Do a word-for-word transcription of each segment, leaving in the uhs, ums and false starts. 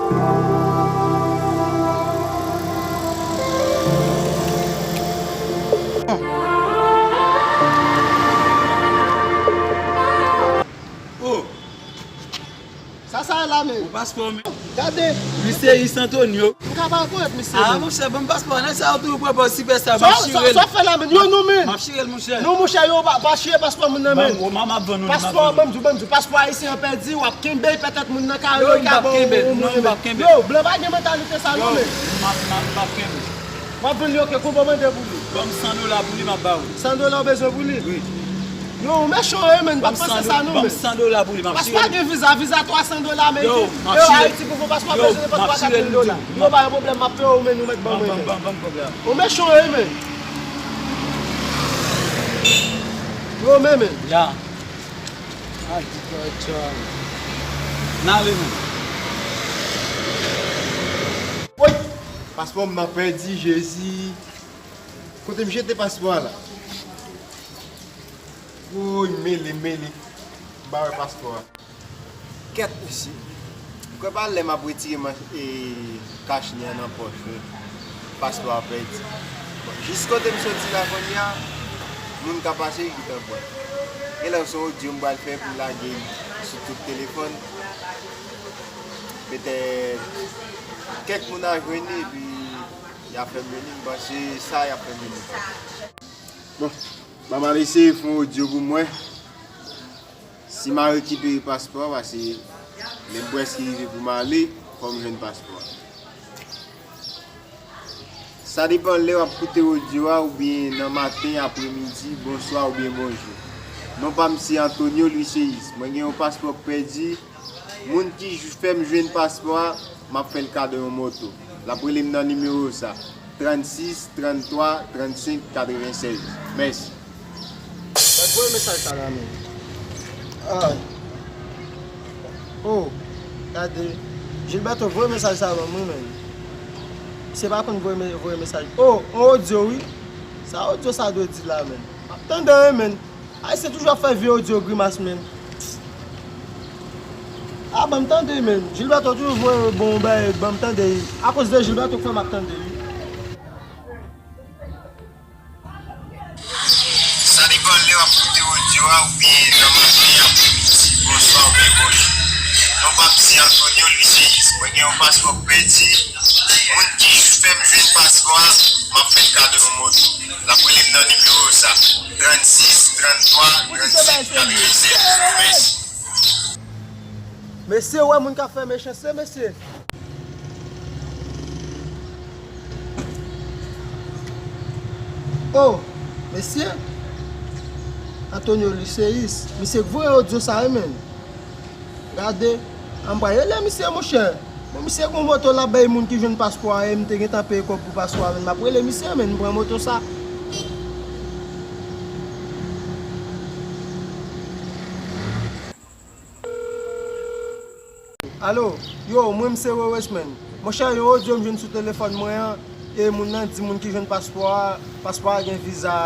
Oh, sa sa la, men? Ou paspò, men. Gade. Misye Is Antonio. M ka pa rekonèt misye, ah, men. Monchè, ban m paspò. Nèg sa yo toujou pran pòz sipèsta. M ap chire l. Sa w fè la, men? Yo, non, men. M ap chire l, monchè. Non, monchè, yo, pa, pa chire paspò moun nan, men. Ban m, m ap vann ou li, m ap vann ou. Paspò, ban m di w, ban m di w, paspò ayisyen an pèdi, w ap kenbe l, petèt moun nan ka rele, ka ba w. Yo, m p ap kenbe l. Non, m p ap kenbe l. Yo, blan pa gen mantalite sa, non, men. Yo, m ap, m ap, m p ap kenbe l. W ap vann li, oke, konbyen w mande pou li? Ban m san dola pou li, m ap ba ou. San dola w bezwen pou li? Wi. Yo, ou mechan, wi, men, pa panse sa, non, men. Ban m san dola pou li, m ap chire li. Paspò gen viza, viza twa san dola ameriken. Yo, m ap chire. Yo, Ayiti pou fè paspò bezwen nenpòt twa kat mil dola. Yo, pa gen pwoblèm, m ap peye w, men, ou mèt ban mwen, men. Ban m, ban m, ban m pwoblèm. Ou mechan, wi, men. Yo, men, men. Ya. N ale, men. Woy! Paspò m nan pèdi, Jezi. Kote m jete paspò a la? Woy, mele, mele. M pa wè paspò a. Kèt, mesye. Ou kwè pa lè m ap retire man-, e, kach li an nan pòch mwen, paspò a pèdi. Bon, jis kote m soti la kounye a, moun ka pase, yo gentan pran. Genlè se yon odyo m pral fè pou m lage sou tout telefòn. Petèt kèk moun a jwenn li, epi y a fè m vini, m panse sa y a fè m vini. Bon, ban m al eseye fè yon odyo pou mwen. Si m a rekipere paspò a, paske lè m prèske rive pou m ale, fò m jwenn paspò a. Sa depann lè w ap koute odyo a, oubyen nan maten, apremidi, bonswa oubyen bonjou. Non pa m se Antonio Luiseis. Mwen gen yon paspò k pèdi. Moun ki j-, fè m jwenn paspò a, m ap fè l kado yon moto. L ap rele m nan nimewo sa, trannsis, tranntwa, trannsenk, katrevennsèz. Mèsi. Bat voye mesaj sa la, men. Ah. Oh, gade. Gilberto, voye mesaj sa ban mwen, men. Se pa konn voye me-, voye mesaj. Oh, on odyo, wi. Sa odyo sa dwe di la, men. M ap tande, wi, men. Ayisyen toujou ap fè vye odyo grimas, men. Ah, ban m tande, men. Gilberto toujou voye bon bagay, ban m tande. Akoz de Gilberto k fè m ap tande, wi. Sa depann lè w ap koute odyo a, oubyen nan maten, apremidi, bonswa oubyen bonjou. Non pa m se Antonio Luiseis. Mwen gen yon paspò k pèdi. Moun ki fè m jwenn paspò a, m ap fè l kado yon moto. L ap rele m nan nimewo sa, trannsis, tranntwa, trannsenk, katrevennsèz. Mèsi. Mesye, wè moun k ap fè mechanste, mesye. Oh, mesye. Antonio Luceis, misye k voye odyo sa, wi, men. Gade, an m pral rele misye, monchè. Bon, misye gon moto l ap bay moun ki jwenn paspò a, e m te gentan peye kòb pou paspò a, men m ap rele misye, men m pran moto sa. Alo, yo, mwen m se Wewe Smen. Monchè, yon odyo m jwenn sou telefòn mwen an, e moun nan di moun ki jwenn paspò a, paspò a gen viza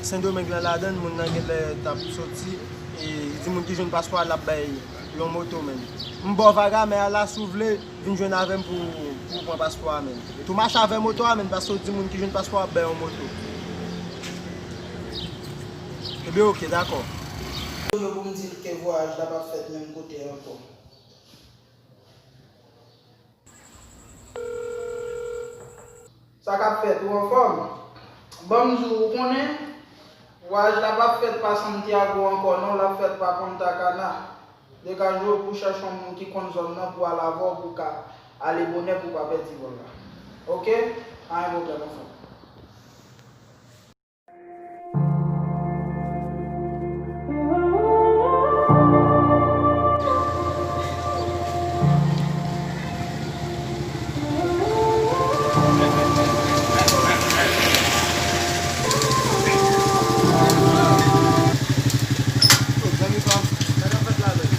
Sendomeng lan ladann, moun nan genlè t ap soti, e li di moun ki jwenn paspò a l ap bay yon moto, men. M ba w vaga, men a la, si w vle, vin jwenn avè m pou, pou w pran paspò a, men. Tou mache avè moto a, men, paske w di moun ki jwenn paspò a ap bay yon moto. Ebyen, oke, dakò. Yo pou m di l ke vwayaj la p ap fèt menm kote ankò. Sa k ap fèt, ou anfòm? Ban m di w, ou konnen, vwayaj la p ap fèt pa Santiago ankò non, l ap fèt pa Punta Cana. Degaje w pou w chèche yon moun ki konn zòn nan pou al avè w pou w ka ale bonè pou w pa pèdi vòl la. Oke? Pa gen pwoblèm, anfòm. Zanmi pa m, sa k ap fèt la menm?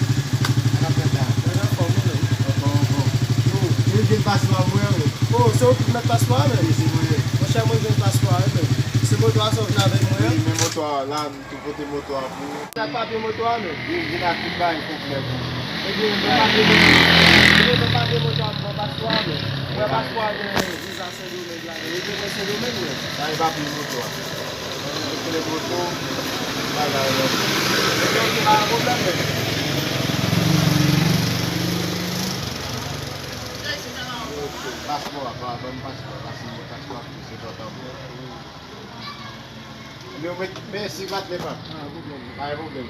Sa k ap fèt la? Mwen anfòm wi menm. Anfòm, anfòm. Yo, mwen jwenn paspò a mwen wi. Oh, se ou ki mèt paspò a menm? Wi, se mwen menm. Monchè, mwen jwenn paspò a wi menm. Se moto a sa w vin avèk mwen an? Wi, men moto a la, m tou pote moto a pou ou. Ak papye moto a menm? Wi, m vin ak tout bagay konplè pou ou. Ebyen, mwen pa gen moto, mwen pa gen moto a, mwen paspò a, men. Mwen paspò a gen viza Sendomeng la, men. Li te mwen Sendomeng, men. Sa e papye moto a. Mete moto, bagay la. Ebyen, ok, pa gen pwoblèm, men. Paspò a, pa, ban m paspò a, paspò a, se enpòtan pou mwen. Ebyen, mèsi, patnè, pa. Pa gen pwoblèm.